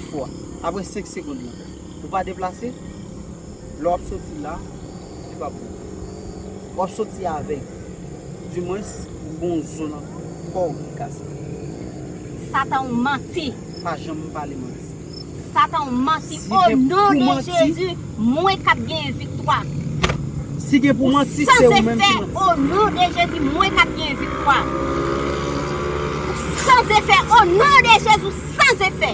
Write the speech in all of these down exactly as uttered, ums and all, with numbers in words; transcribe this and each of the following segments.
Fwa, apre senk segonn lan, ou pa deplase, lè w ap soti la, li p ap bon. W ap soti avèg. Dimwens, ou gen yon zo nan kò w ki kase. Satan, ou manti. Pa janm pale manti. Satan, ou manti. Si gen pou manti, o non de Jezi, mwen k ap genyen viktwa. Si gen pou manti, se ou menm ki manti. San efè, o non de Jezi, mwen k ap genyen viktwa. San efè, o non de Jezi, san efè.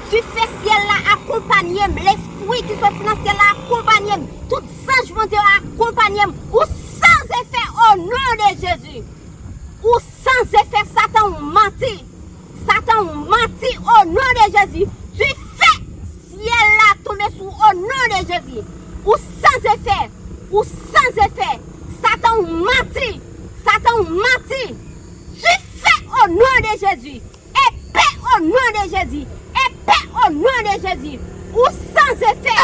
Dife syèl la akonpanye m. Lespri ki soti nan syèl la akonpanye m. Tout zanj Bondye yo akonpanye m. Ou san efè o non de Jezi. Ou san efè, Satan, ou manti. Satan, ou manti o non de Jezi. Dife syèl la tonbe sou ou o non de Jezi. Ou san efè. Ou san efè. Satan, ou manti. Satan, ou manti. Dife o non de Jezi. Epe o non de Jezi. Epe o non de Jezi. Ou san efè.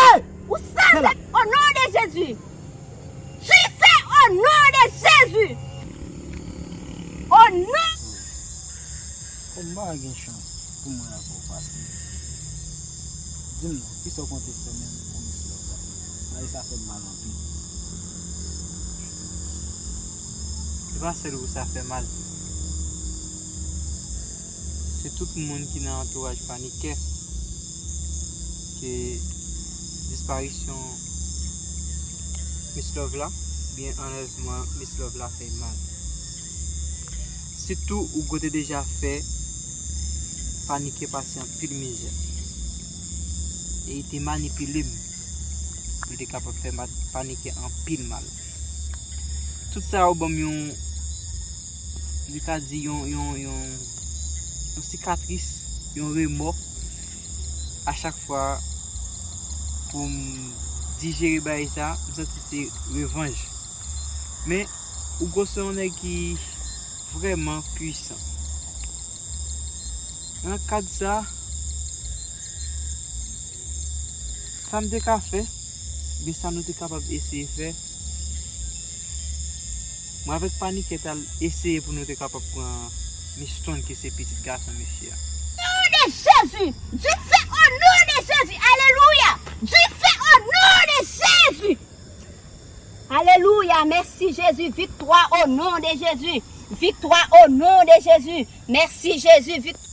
Ou san efè o non de Jezi. Dife o non de Jezi. O non. Kòm m pa gen chans pou mwen avè w pase, di m non, kisa w konte fè menm pou Miss Love la? Bagay sa fè m mal anpil. Se pa sèl ou sa fè mal. Se tout moun ki nan antouraj Paniquet ke disparisyon Miss Love la, byen anlèvman Miss Love la fè mal. Sitou ou te deja fè Paniquet pase anpil mizè. E li te manipile m pou l te kapab fè ma- Paniquet anpil mal. Tout sa yo ban m yon, nou ka di yon, yon, yon, yon sikatris, yon remò. A chak fwa pou m dijere bagay sa, m santi se revanj. Men, Hugo se yon nèg ki vrèman pwisan. Nan kad sa, sa m te ka fè, oubyen sa nou te kapab eseye fè, mwen avèk Paniquet t al eseye pou nou te kapab pran Miss Stone ki se pitit gason mesye a. Non de Jezi! Dife o non de Jezi! Alelouya! Dife o non de Jezi! Alelouya! Mèsi Jezi! Viktwa o non de Jezi! Viktwa o non de Jezi! Mèsi Jezi! Vik-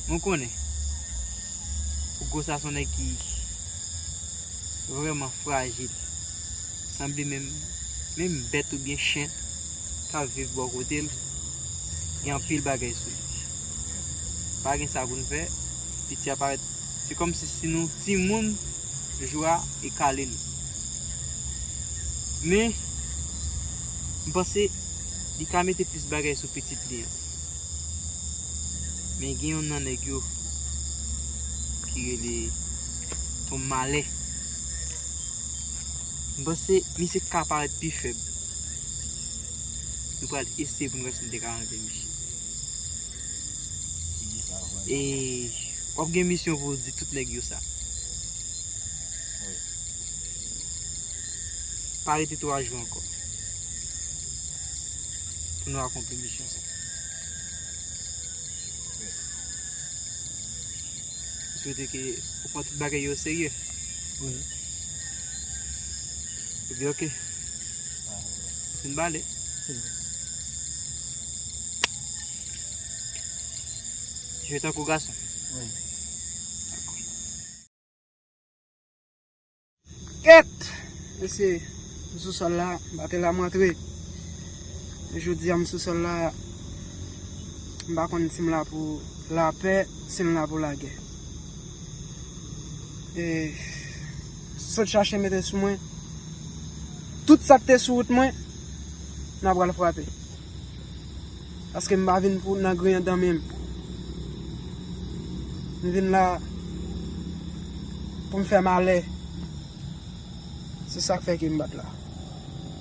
Mwen konnen Hugo sa se yon nèg ki vrèman frajil. Sanble menm, menm bèt oubyen chen k ap viv bò kote l gen anpil bagay sou li. Pa gen sa pou n fè, piti a parèt, se kòmsi si nou timoun, jwa e kale nou. Men, m panse li ka mete plis bagay sou pitit li an. Men gen youn nan nèg yo ki rele Ton Malè. M panse misye ka parèt pi fèb. Nou pral eseye pou n wè si n te ka anlve misye. E w ap gen misyon pou w di tout nèg yo sa. Pa rete twa jou ankò pou nou akonpli misyon sa. M swete ke ou pran tout bagay yo serye. Wi. Ebyen, oke. Fin bale. Jwe tankou gason. Wi. Dakò. Kèt! Mesye, m sou sòl la, m pa te la m antre. Jodi a m sou sòl la, m pa konn si m la pou lapè, si m la pou lagè. E, sot chache mete sou mwen. Tout sa k te sou wout mwen, n a pral frape. Paske m pa vin pou nan griyen dan men m. M vin la pou m fè malè. Se sa k fè ke m bat la.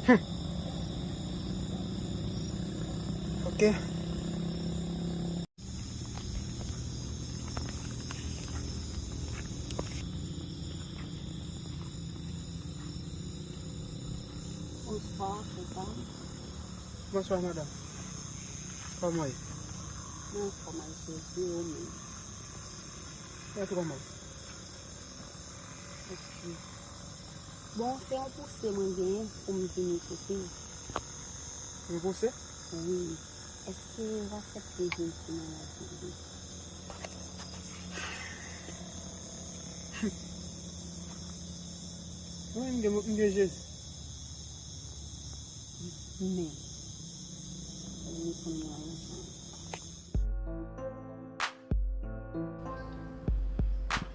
Hum. Ok. Bonswa, papa. Bonswa, madanm. Kòman w ye? Mwen anfòm ak Jezi, ou menm? Mwen twò mal. Ok. Bon, se yon pouse mwen genyen pou m vini kote w. Yon pouse? Wi. Èske w aksepte Jezi nan lavi w? Wi, m gen, m gen Jezi. Men, ou reponn mwen yon jan.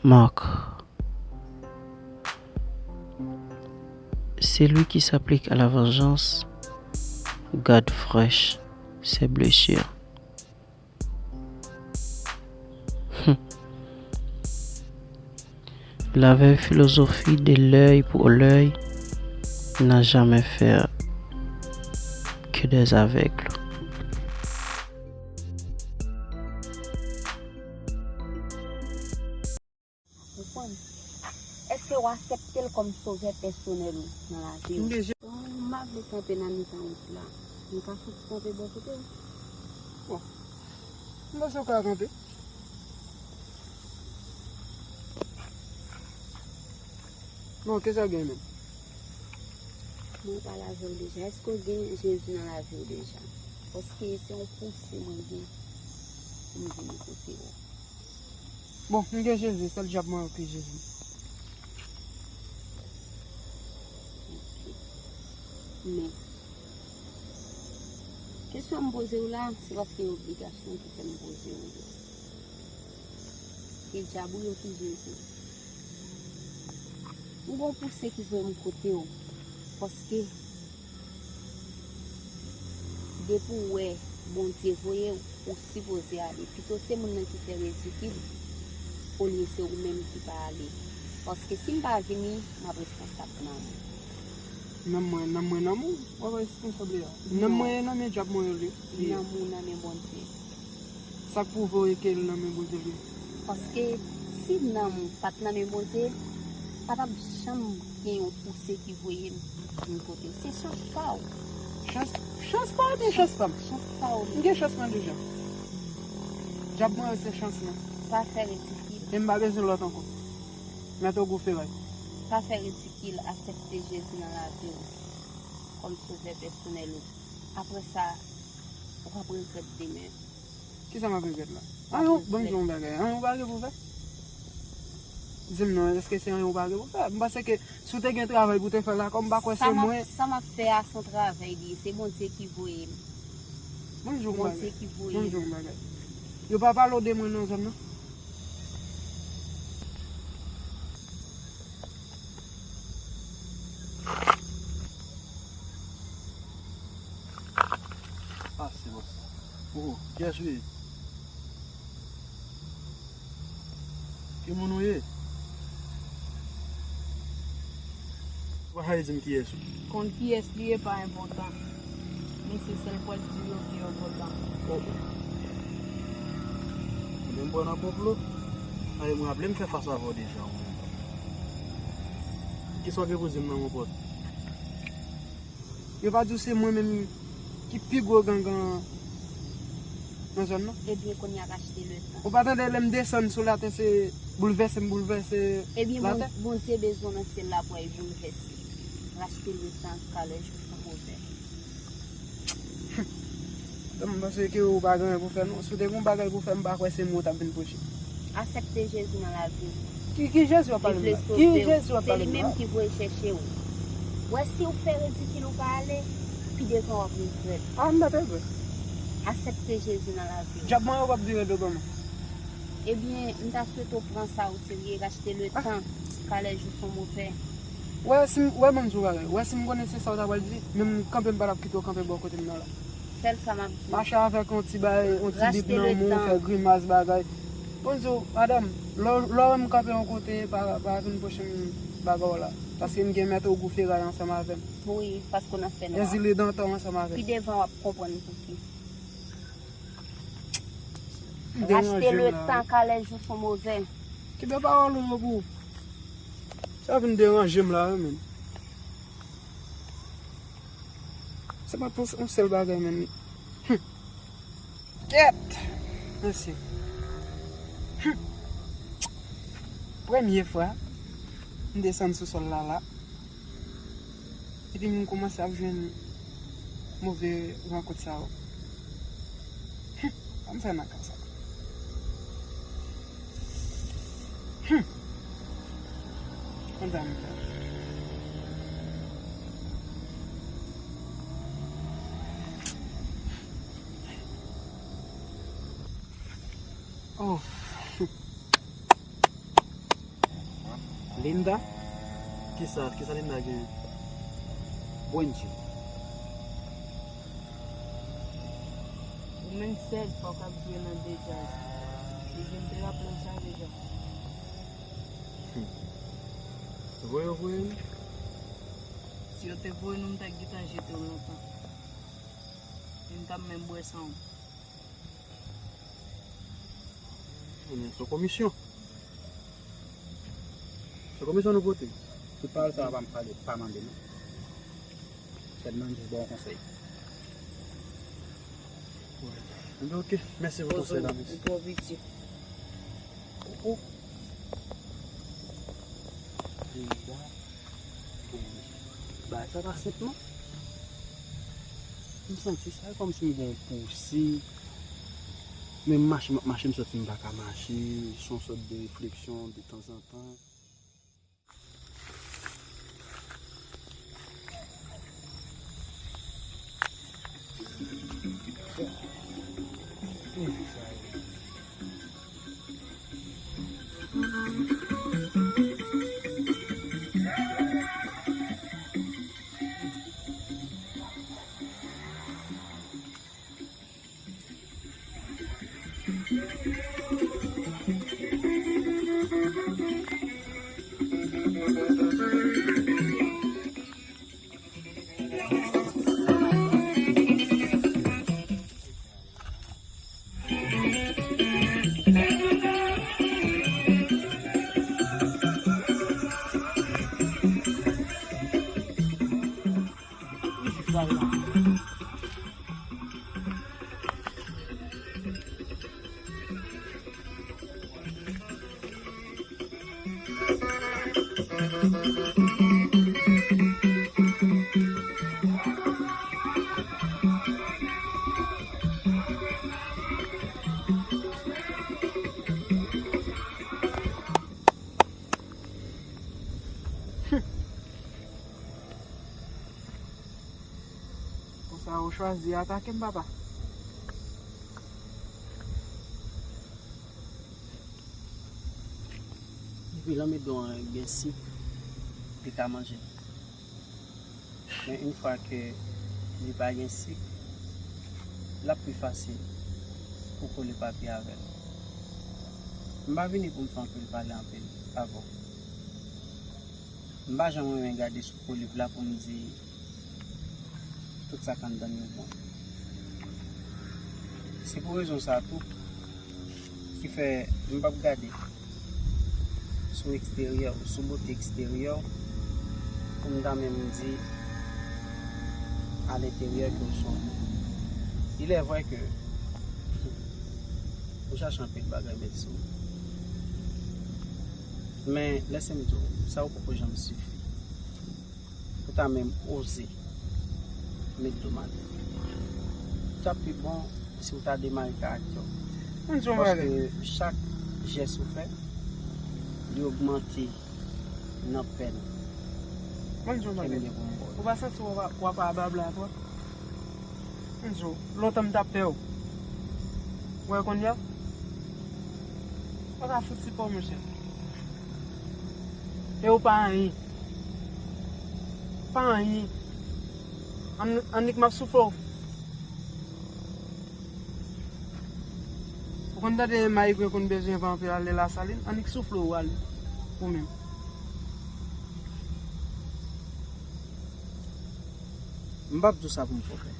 Marc. Celui qui s'applique à la vengeance garde fraîches ses blessures. Hmm. La vieille philosophie de l'œil pour l'œil n'a jamais fait que des aveugles. Konprann? Èske w aksepte l kòm sovè pèsonèl ou nan lavi w? M bezwen. M pa vle kanpe nan mitan wout la. M ka soti kanpe bò kote w? Bon. M panse w ka kanpe. Bon, kisa w gen menm? Mwen pale avè w deja. Èske w gen Jezi nan lavi w deja? Paske se yon pouse mwen gen pou m vini kote w. Bon, m gen Jezi, sèl dyab mwen yo ki Jezi. Ok. Men, kesyon m poze w la, se paske e obligasyon ki fè m poze w yo. Se dyab ou yo ki Jezi. M gon pouse ki voye m kote w. Paske depi w wè Bondye voye w, ou sipoze ale. Pito se moun nan ki fè ridikil, olye se ou menm ki pa ale. Paske si m pa vini, m ap responsab nanm ou. Nanm mwen, nanm mwen, nanm ou? W ap responsab li a. Nanm mwen nan men dyab mwen yo li ye. Nanm ou nan men Bondye. Sa k pwouve w ke l nan men Bondye l ye? Paske si nanm ou pa t nan men Bondye, pa t ap janm gen yon pouse ki voye m vin kote w. Se chans pa w. Chans, chans pa w oubyen chans pa m? Chans pa w. M gen chans mwen deja. Dyab mwen yo se chans mwen. Pa fè ridikil. E m pa bezwen lòt ankò. Mèt Ogou Feray. Pa fè ridikil, aksepte Jezi nan lavi w kòm sovè pèsonèl ou. Apre sa, w ap regrèt demen. Kisa m ap regrèt la? Anyen, ban m di w yon bagay. Anyen w pa gen pou fè? Di m non, èske se anyen w pa gen pou fè? M panse ke si w te gen travay pou w te fè lakòm, m pa kwè se mwen. Sa m ap fè a se yon travay li ye. Se Bondye ki voye m. Ban m di w yon bagay. Bondye ki voye m. Ban m di w yon bagay. Yo pa pale w de mwen nan zòn nan? Pase, bòs. Oh, kiyès ou ye? Ki moun ou ye? Ou pa ka di m kiyès ou? Konn kiyès li ye pa enpòtan. Men se sèl pwèt di yo ki enpòtan. Oh. Ebyen, m pran nan konplo. Aye, m raple m fè fas avè w deja. Kisa w gen pou di m nan, monpòt? Yo pa di w se mwen menm ki pi gwo gangan nan zòn nan? Ebyen, kounye a rachte letan. Ou pa tande lè m desann sou latè, se boulvèse m boulvèse latè? Ebyen, Bon-, Bondye bezwen w nan syèl la pou al boulvèse. Rachte letan, ka lè jou san move. M panse ke ou pa gen anyen pou fè, non. Si w te gen yon bagay pou fè, m pa kwè se mwen w t ap vin pwoche. Aksepte Jezi nan lavi w. Ki, ki Jezi w ap pale m la? Ki Jezi w ap pale m la? Se li menm ki voye chèche w. Wè, si w fè ridikil ou pa ale, pi devan w ap regrèt. A, m pa t regrèt. Aksepte Jezi nan lavi w. Dyab mwen yo p ap vire do ban mwen. Ebyen, m ta swete w pran sa o serye, rachte letan, ka lè jou san move. Wè, si m, wè, ban m di w bagay. Wè, si m konnen se sa w ta pral di, menm kanpe m pa t ap kite w kanpe bò kote m nan la. Sèl sa m ap di w. Mache avèk yon ti bay, yon ti bib nan men w, fè grimas bagay. Bon, di w, madanm, lè w, lè w wè m kanpe yon kote, pa, pa vin pwoche m bagay w la. Paske m gen mèt Ogou Feray ansanm avè m. Wi, paske w nan fè nwa. Èzile Dantò ansanm avè m. Pi devan w ap konprann pouki. Rachte letan, ka lè jou san move. Kenbe pawòl ou yo pou ou. Sa vin deranje m la, wi, menm. Se pa pou yon sèl bagay, menm. Hum. Kèt! Mesye. Hum. Premye fwa m desann sou sòl la la. Epi m kòmanse ap jwenn move rankont sa yo. Hum. Sa m fè nan ka sa? Hum. Konn sa m fè. Oh. Linda? Kisa, kisa Linda gen? Wendy. Ou menm sèl fwa w k ap jwe nan de djaz. Li vin te raple w sa deja. Hmm. Voye yo voye m? Si yo te voye nou, m ta gentan jete w lontan. E m t ap menm bwè san w. Konnen se komisyon. Se komisyon nou pote. Tout pawòl sa yo pa m pale, pa mande non. Sèlman m jis ba w konsèy. Anben, ok, mèsi pou konsèy la, mèsi. Ou twò piti. Ou, ou. Bagay sa pa senp non. M santi sa kòmsi m gen yon pousi. Men m mache, m ap mache, m santi m pa ka mache. Se yon sòt de refleksyon de tanzantan. Konsa ou chwazi atake m, papa? Depi lanmidon an gen sik, li ka manje. Men yon fwa ke li pa gen sik, l ap pi fasil pou kole papye avè l. M pa vini pou m fè anpil pale anpil avè w. M pa janm renmen gade sou koliv la pou m di tout sa k anndan l yo bon. Se pou rezon sa a tou ki fè m p ap gade sou eksteryè w, sou bote eksteryè w, pou m ta menm di alenteryè ke w se yon moun. Il est vrai que ou chache anpil bagay met sou ou. Men, lèse m di w, sa yo poko janm sifi pou ta menm oze met do m atè. T ap pi bon si w ta demare karaktè w. Paske chak jès ou fè, li ogmante nan pèn ke m gen pou m ba w. Ou pa santi w ap, w ap ablabla twòp? M di w, lontan m t ap pè w. Ou wè kounye a? Ou pa ka fouti pè w, monchè. E ou pa anyen. Pa anyen. Ann-, annik m ap soufle w. Ou konn tande Mayigre konn bezwen van anpil al Lasalin? Annik soufle w ale. Ou menm. M p ap di w sa pou m fè w fè.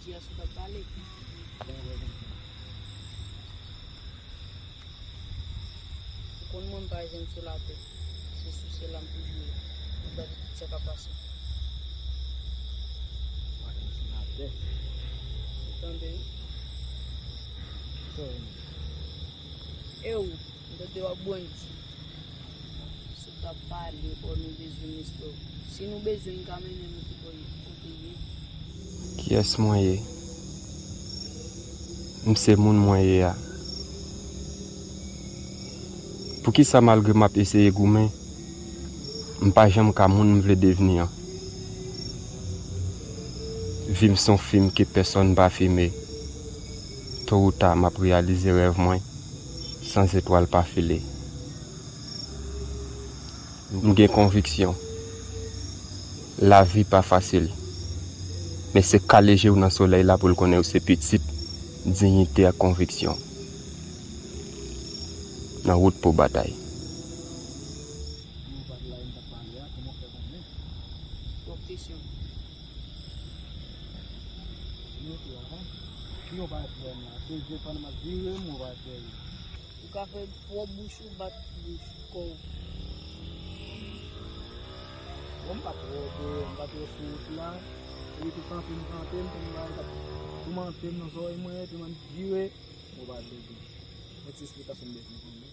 Kiyès ou t ap pale? Ou konn mwen, m pa janm sou latè. Se sou syèl la m toujou ye. M ap gade tout sa k ap pase. Pa janm sou latè. Ou tande, wi. Sa w ye menm? E ou? M tande w ap brandi. Si w t ap pale, bò, nou bezwen Miss Love. Si nou bezwen, n ka mennen nou ki bò, kote l ye. Kiyès mwen ye? M se moun mwen ye a. Poukisa malgre m ap eseye goumen, m pa janm ka moun m vle devni an? Vi m se yon fim ke pèsonn pa fime. To ou ta, m ap reyalize rèv mwen, san zetwal pa file. M gen konviksyon. Lavi pa fasil. Men se kale je w nan solèy la pou l konnen w se pitit diyite ak konviksyon. Nan wout pou batay. Twòp kesyon. Ki yo pa fè m la? Se je pandan m ap vire m, yo pa fè yo. Ou ka fè twò bouch ou bat bouch kò w. Bon, m pa twò, m pa twò sou wout la. Epi tou kanpe m kanpe, m konn bagay k ap toumante m nan zòrèy mwen, epi m annik vire, m pa vle di. Yon ti esplikasyon m bezwen konnen.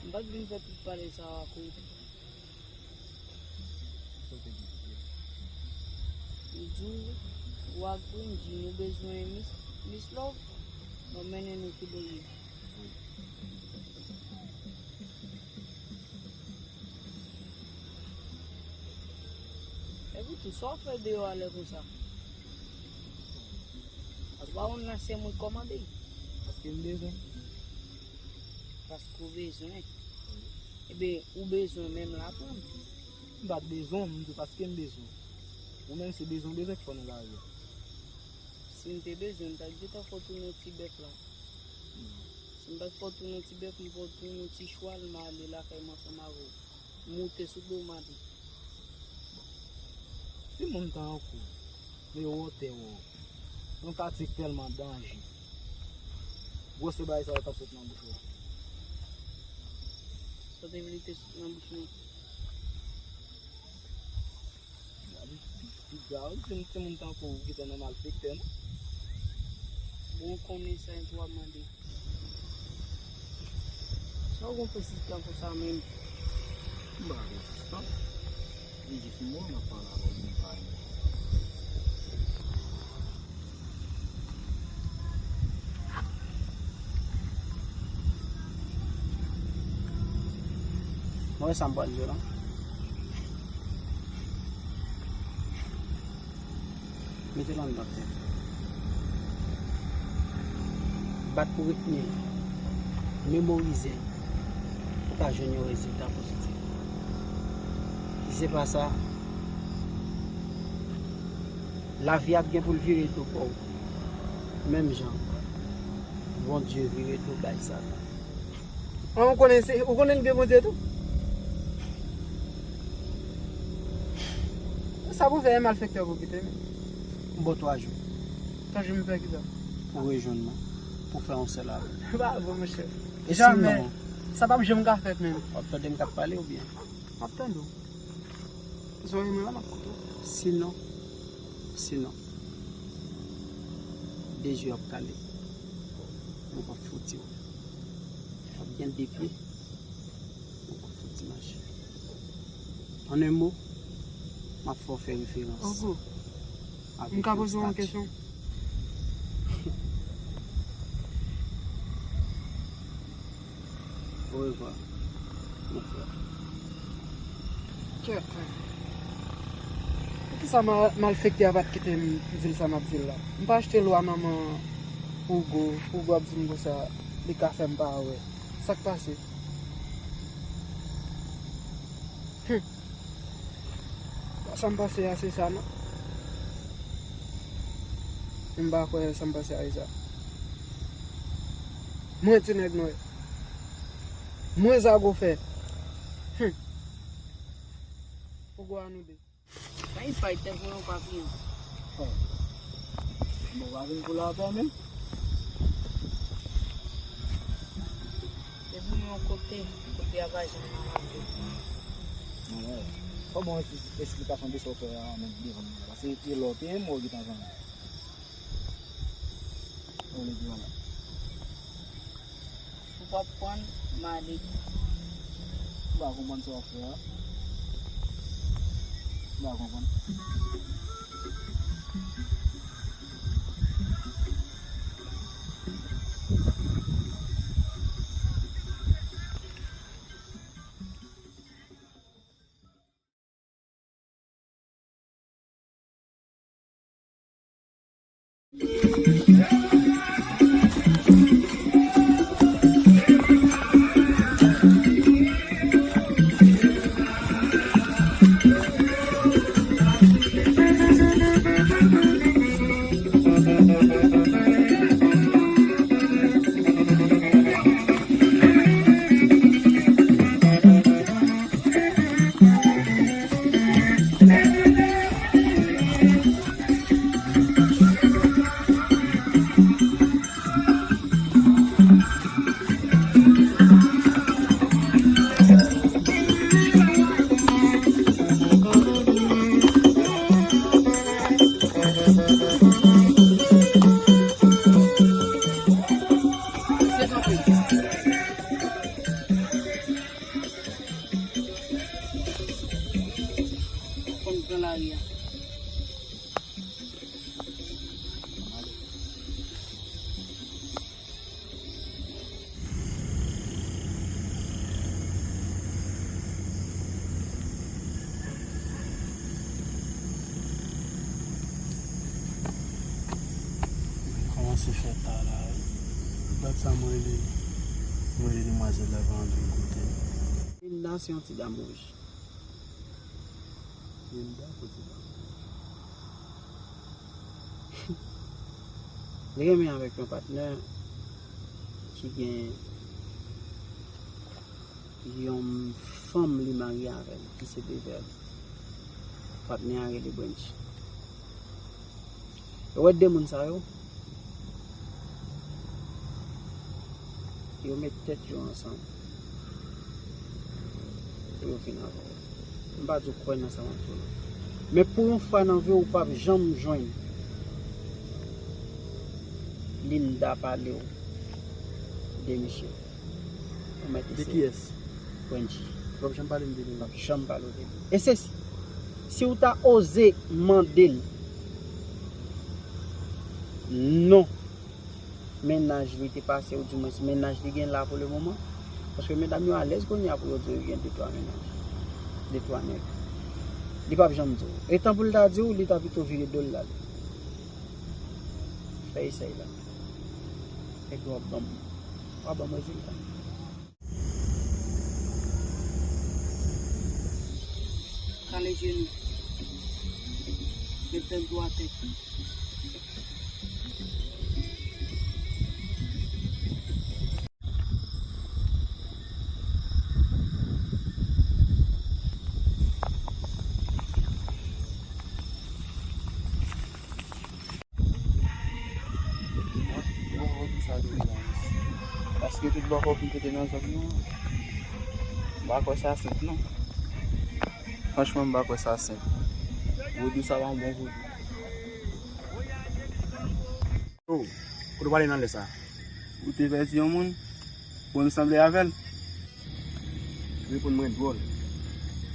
M pa t vin fè tout pale sa a ak ou. Sa w te di? M di w, ou ak Queen di nou bezwen Miss, Miss Love, m ap mennen nou ki bò l ye. Epi tou, sa w fè deyò a lè konsa? Ou pa konn nan se mwen k kòmande? Paske m bezwen. Paske w bezwen? Ebyen, ou bezwen menm la pran. M pa t bezwen w, m di w paske m bezwen w. Ou menm se bezwen w bezwen k fè w nan lari a. Si m te bezwen, m ta gentan fè w tounen yon ti bèf la. Si m pa t fè w tounen yon ti bèf, m fè w tounen yon ti chwal, m ale lakay mwen ansanm avè w. Moute sou do m ale. Timoun tankou w, men yo wotè w. Yon katye k tèlman danje. Gwosè bagay sa yo t ap sot nan bouch ou a. Sa w te vle te sot nan bouch mwen? Piga w di m timoun tankou w gentan nan malfektè, non? Bon, w konnen sa, w ap mande. Sa w gon prezistan konsa menm? M pa rezistan. M jis mwen, m ap pale avè w, m pa yon. Mwen, sa m pral di w la. Mete l anndan tèt. Bat pou retni l. Memorize l. Pou w ka jwenn yon rezilta pozitif. Si se pa sa, lavi ap gen pou l vire do bò w. Menm jan Bondye vire do bay Satan. An, ou konnen se, ou konnen l gen Bondye tou? Sa pou fè e malfektè pou kite m. M ba w twa jou. Twa jou m fè kisa? Pou rejwenn mwen. Pou fè yon sèl avè m. Bravo, monchè. E jamè. Sinon? Sa p ap janm ka fèt menm. W ap tande m k ap pale oubyen? M ap tande w. Zòrèy mwen la, m ap koute w. Sinon, sinon, de je w ap kale. Mwen p ap fouti wè. W ap gen de pye. Mwen p ap fouti mache. An en mo, m ap fè w fè referans. Ogo. M ka poze w yon kesyon? Orevwa, mon frè. Kèt. Poukisa ma-, malfektè a pa t kite m di l sa m ap di l la? M pa achte lwa manman Hugo, Hugo ap di m konsa, li ka fè m pa wè. Sa k pase? Hum. Sa m panse a se sa non. M pa kwè sa m panse a se sa. Mwen ti nèg nwè. Mwen zago fè. Hum. Poukwa nou de? Bay pay tèt mwen yon papye. Bon, pa vin pou lapè menm. Depi yon kote, kote a pa janm nan lavi. Kòman esplikasyon de sa w fè a menm devan mwen la? Paske e lè w te ye mwen w gentan zanmi. Ou vle di wala. Ou p ap pran, m ale. M pa konprann sa w ap fè a. M pa konprann. Konn pran lari a. Kòmanse fè ta la wi. Dat sa mwen rele, mwen rele demwazèl la pa antre kote. Linda se yon ti dam wouj. Linda se ti dam wouj. Li renmen avèk yon patnè ki gen yon fanm li marye avè l, ki se Devel. Patnè a rele Brench. Ou wè de moun sa yo? Yo met tèt yo ansanm pou yo vin avè w. M pa di w kwè nan sa m ap di w la. Men pou yon fwa nan vi w, ou p ap janm jwenn Linda pale w de misye. Ou mèt eseye. De kiyès? Wendy. Ou p ap janm pale m de li. Ou p ap janm pale w de li. E se si, si w ta oze mande l non mennaj li te pase, ou dimwens mennaj li gen la pou le moman. Paske medam yo alèz kounye a pou yo di yo gen de twa mennaj, de twa nèg. Li p ap janm di w. E tan pou l ta di w, li ta pito vire do l l ale. Fè esèy la. Epi w ap ban m, w ap ban m rezilta. Kale jenou. Met tèt dwat atè. Paske tout bò kòb m te te nan zòn nan, m pa kwè sa senp non. Franchman, m pa kwè sa senp. Vodou sa pa yon bon vodou. Oh, kote w prale nan lè sa? Ou te pèdi yon moun? Bon, nou sanble avè l? Reponn mwen dwòl.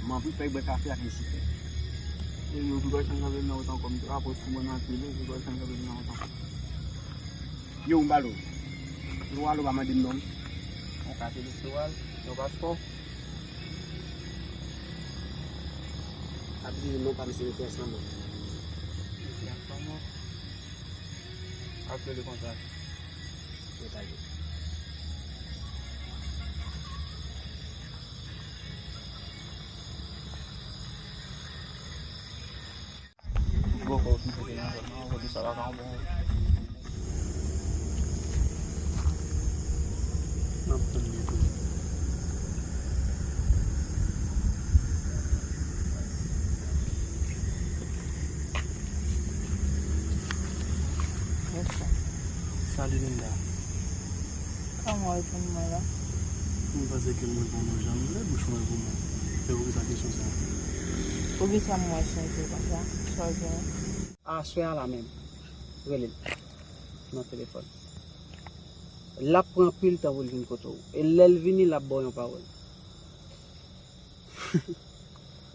M anvi fèk bwè kafe ak li sou tè. E yo, Grigòl Chan kanpe m nan wout ankò, m te rapò sou mwen nan tele, Grigòl Chan kanpe m nan wout ankò. Yo, m pale w. Lwa lo pa mande m non. Yon kase elektoral, yon paspò. Pa bliye non pa m se Mesias Lanmò. Mesias Lanmò. Ap rele konsa. Yo ta ye. Bòkò ki pote nan zòn nan, vodou sa pa ka yon bon. N ap tann li tou. Salut Linda. Kòman w reponn mwen la? M panse ke m reponn ou jan m vle, bouch mwen pou mwen. Se poukisa kesyon sa? Poukisa m wè chanje konsa? Sa w gen? Aswè a la menm, rele l nan telefòn. L ap pran anpil tan pou l vin kote w. E lè l vini, l ap ba w yon pawòl.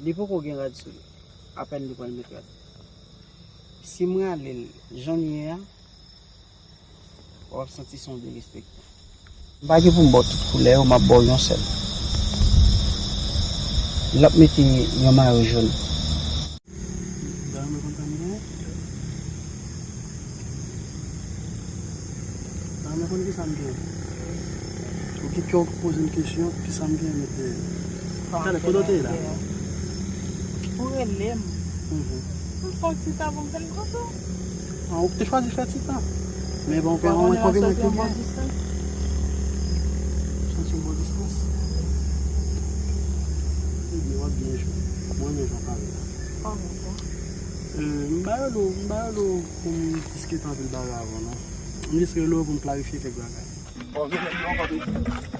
Li poko gen rad sou li. Apèn li pral met rad. Si m rale l jan l ye a, w ap santi se yon derespektan. M pa gen pou m ba w tout koulè yo, m ap ba w yon sèl. L ap mete yon mayo jòn. Dayè mwen konn sa m genyen. Dayè mwen konn ki sa m genyen. Ou gen kè w poze m kesyon, ki sa m genyen met dèyè. Talè, kote w te ye la? Ou rele m. Mhm. M fè yon ti tan pou m vin kote w. Ah, ou te chwazi fè ti tan. Men bon, ou konn mwen konvin mwen pi byen. Santi yon bon distans. Ebyen, w ap byen jwe. Mwen, men jan w pale la. Kòman sa? Euh, m pa rele w, m pa rele w pou m diskite anpil bagay avè w, non. M jis rele w pou m klarifye kèk bagay. Bon, vin, vin, vin, vin.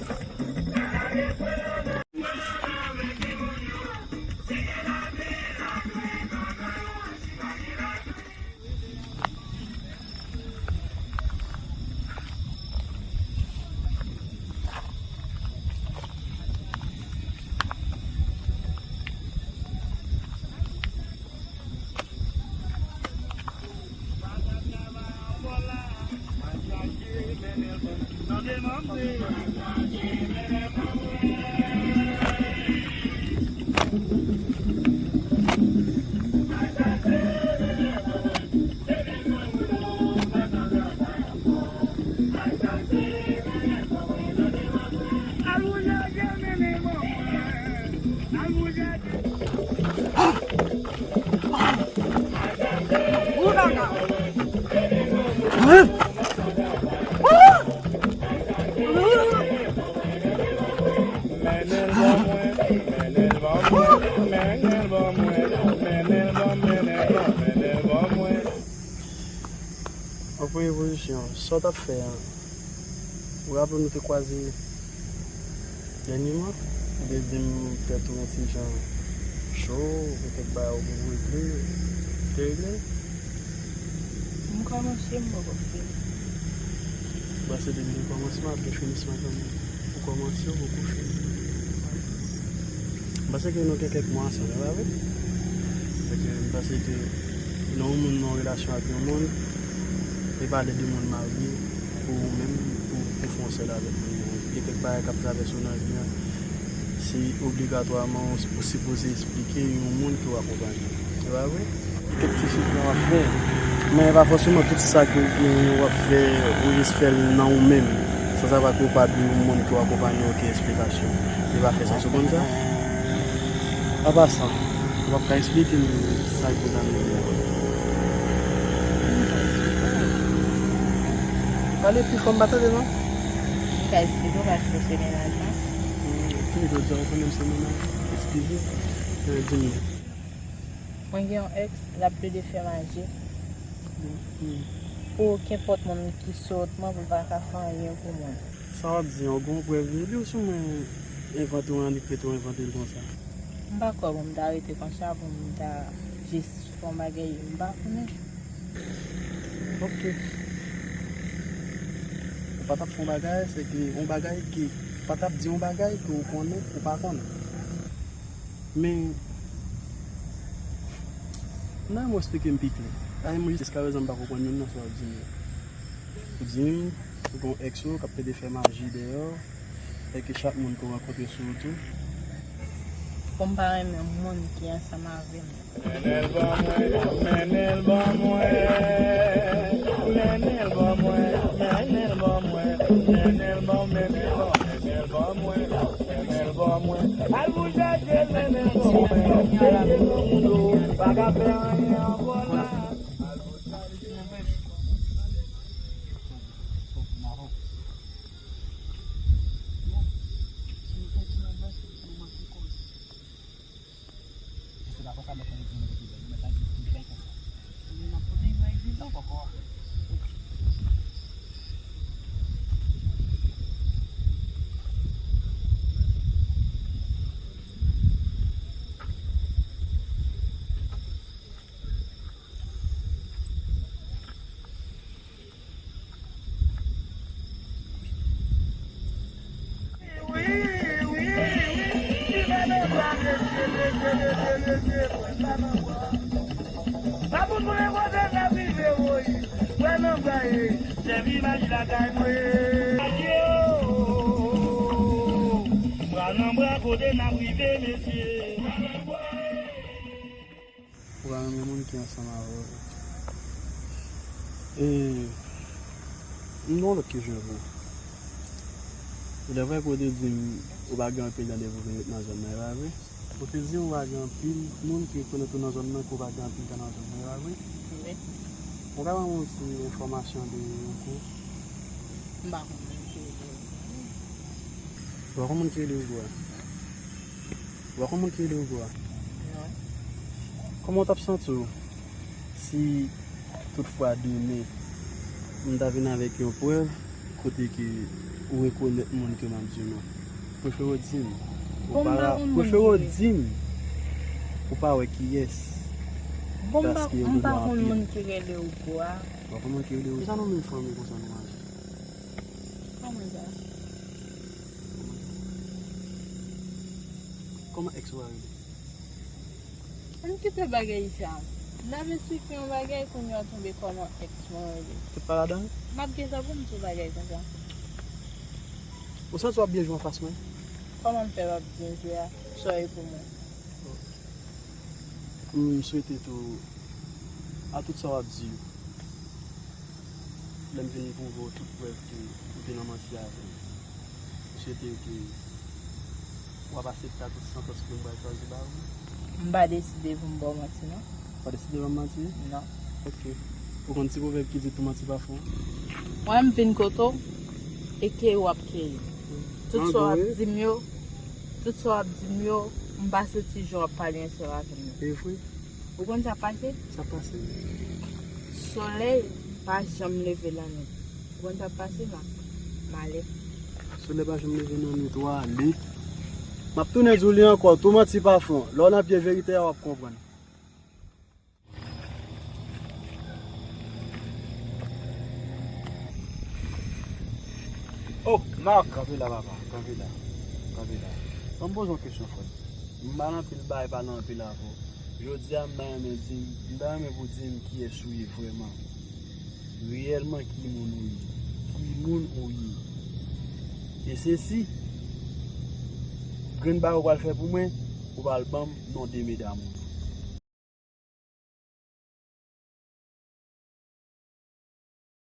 Mennen l ban mwen, mennen l ban mwen, mennen l ban mwen, mennen l ban mwen, mennen l ban mwen. An premye pozisyon, sa w t ap fè a, ou raple w nou te kwaze dènyèman, ou te di m tèt ou yon ti jan cho, gen kèk bagay ou gen pou regle, ou te regle l? M kòmanse, m poko fini. Bon, se depi nan kòmansman, ap gen finisman kanmenm. Ou kòmanse, ou poko fini. M panse ke nou gen kèk mwa ansanm, e pa vre? Fè ke m panse ke lè yon moun nan yon relasyon ak yon moun, e pa lè de moun marye pou ou menm, pou, pou fè yon sèl avèk moun nan. Gen kèk bagay k ap travèse w nan vi a, se obligatwaman ou, ou sipoze eksplike yon moun ke w akonpanye. Se pa vre? Gen kèk ti chanje w ap fè, men e pa fòseman tout sa ke w genyen w ap fè, ou jis fè l nan ou menm, san sa pa ke w pa di yon moun ke w akonpanye okenn esplikasyon. Li pa fè sans, ou konn sa? An pasan, w ap ka eksplike m sa k pou zanmi w yo? Pale pi fò, m pa tande non. M ka eksplike w paske se mennaj mwen. Hmm, ok, jodi a ou konnen m se mennaj. Eskize. Eh, di m non. Mwen gen yon èks, l ap plede fè maji. Hmm. Pou kenpòt moun ki sot mwen, pou l pa ka fè anyen pou mwen. Sa w ap di an, ou gen yon prèv de li ouswa mwen envante yon anekdot ou envante l konsa? M pa kwè pou m ta rete konsa, pou m ta jis fè yon bagay, m pa konnen. Ok. Ou pa t ap fè yon bagay, se ke yon bagay ke, ou pa t ap di yon bagay ke ou konnen, ou pa konnen. Men, nan mwen eksplike m pi klè. Ay, mwen jiska prezan m pa konprann youn nan sa w ap di m yo. Ou di m, ou gen yon èks ou k ap plede fè maji dèyè w, e ke chak moun ke w rankontre sou wout ou. Pou m pa renmen moun ki ansanm avè m. Mennen l ban mwen, mennen l ban mwen, mennen l ban mwen, mennen l ban mwen, mennen l ban mwen, mennen l ban mwen, mennen l ban mwen, mennen l ban mwen. Al pou chache mennen l ban mwen, mennen l ban mwen, pa ka fè anyen ankò la. Al pou chache. Èske w dakò sa, mèt mwen di mwen ki bèl, mèt la di ki bèl konsa. Men m ap pote yon egzanp ankò. Ok. Sèvi maji lakay mwen. Adye o. Bra nan bra kote n ap rive, mesye. Ou pa renmen moun ki ansanm avè w. E, m gen yon lòt kesyon pou ou. Se vrè ke w te di m ou pa gen anpil tan depi w vin ret nan zòn nan, e pa vre? Ou te di ou pa gen anpil moun ki rekonèt ou nan zòn nan, ke w pa gen anpil tan nan zòn nan, e pa vre? Wi. Ou ka ban mwen yon ti enfòmasyon de Hugo? M pa konn moun ki rele Hugo. Ou pa konn moun ki rele Hugo a? Ou pa konn moun ki rele Hugo a? Non. Kòman w t ap santi w si toutfwa demen m ta vin avèk yon prèv kote ke ou rekonèt moun ke m ap di w nan? Prefere w di m. Ou Bon, m pa pa ra-, konn moun prefere w ki di m. Ou pa wè kiyès. Bon, m pa, Paske yo m gen pa dwa konn anpil. Moun ki rele Hugo a. Ou pa konn moun ki rele Hugo? Kisa nou menm fanmi konsa nou aji? Kòman sa? Kòman èks ou a rele? Ann kite bagay sa. N ap esplike yon bagay, kounye a w tonbe kòman èks mwen rele. Tout pa ladan l? M ap gen sa pou m di w bagay konsa. Ou santi w ap byen jwe anfas mwen? Kòman m fè w ap byen jwe a? Sa w ye pou mwen? M swete tou, a tout sa w ap di yo, lè m vin pwouve w tout prèv ke ou te nan manti avè m, m swete ke w ap aksepte a tout santans ke m pral chwazi ba ou. M pa deside pou m ba w manti, non. Ou pa deside ba m manti? Non. Ok. Ou konn ti pwovèb ki di tou manti pa fon? Mwen, m vin kote w, e keyi w ap keyi. Tout sa w ap di m yo, tout sa w ap di m yo, m pa santi jan w ap pale ansanm avè m nan. E vre? Ou konn sa k pase? Sa k pase? Solèy pa janm leve lannwit. Ou konn sa k pase? M ap, m ale. Solèy pa janm leve lannwit, w ale. M ap tounen di w li ankò, tou manti pa fon. Lè w nan pye verite a, w ap konprann. Oh, Marc, kanpe la, papa, kanpe la, kanpe la. Ban m poze w yon kesyon, frè m. M pale anpil bagay, pale anpil avè w. Jodi a, m ta renmen di, m ta renmen pou w di m kiyès ou ye vrèman. Reyèlman, ki moun ou ye. Ki moun ou ye. E se si, grenn bagay ou pral fè pou mwen, ou pral ban m non de medam ou.